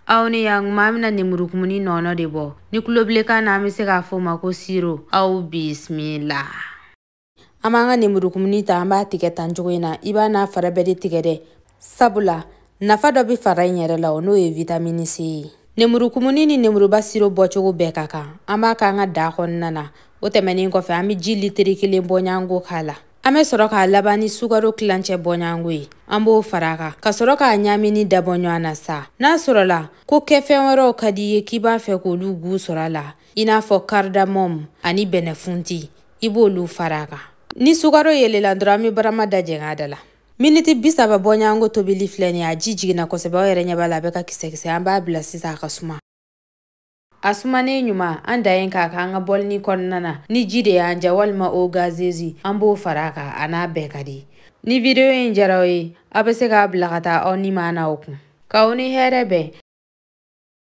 Aw ni yan kuma an bɛna lemurukumuni nɔnɔ de bɔ ni kulobilenkan na, an bɛ se k'a fɔ o ma ko sirop. Aw bisimila. An b'an ka lemurukumuni ta, an b'a tigɛ tan cogo in na. I b'a n'a fara bɛɛ de tigɛ dɛ, sabula nafa dɔ bɛ fara in yɛrɛ la, o n'o ye vitamine C ye. Lemurukumuni ni lemuruba sirop bɔcogo bɛɛ ka kan. An b'a k'an ka da kɔnɔna na. O tɛmɛnen kɔfɛ, an bɛ ji litiri 1 bɔɲɔgɔnko k'a la. An bɛ sɔrɔ k'a laban ni sukaro tilancɛ bɔɲɔgɔnko ye, an b'o fara a kan ka sɔrɔ k'a ɲaamini dabɔ ɲɔgɔn na sa. N'a sɔrɔla ko kɛfɛn wɛrɛw ka di i ye, k'i b'a fɛ k'olu gu sɔrɔ a la, i n'a fɔ cardamome ani bɛnɛfunti, i b'olu fara a kan. Ni sukaro yelela dɔrɔn, an bɛ barama da jɛngɛ a da la. Miniti 30 bɔɲɔgɔnko tobili filɛ nin ye, a ji jiginna kosɛbɛ. Aw yɛrɛ ɲɛ b'a la, a bɛ ka kisɛ kisɛ. An b'a bila sisan a ka suma. A sumanen ɲuman, an dan ye k'a k'an ka bɔlini kɔnɔna na. Ni ji de y'an ja walima eau gazeuse, an b'o fara a kan, a n'a bɛɛ ka di. Ni vidéo in diyara aw ye, aw bɛ se k'a bila ka taa aw ni maa n'aw kun. K'aw ni hɛrɛ bɛn.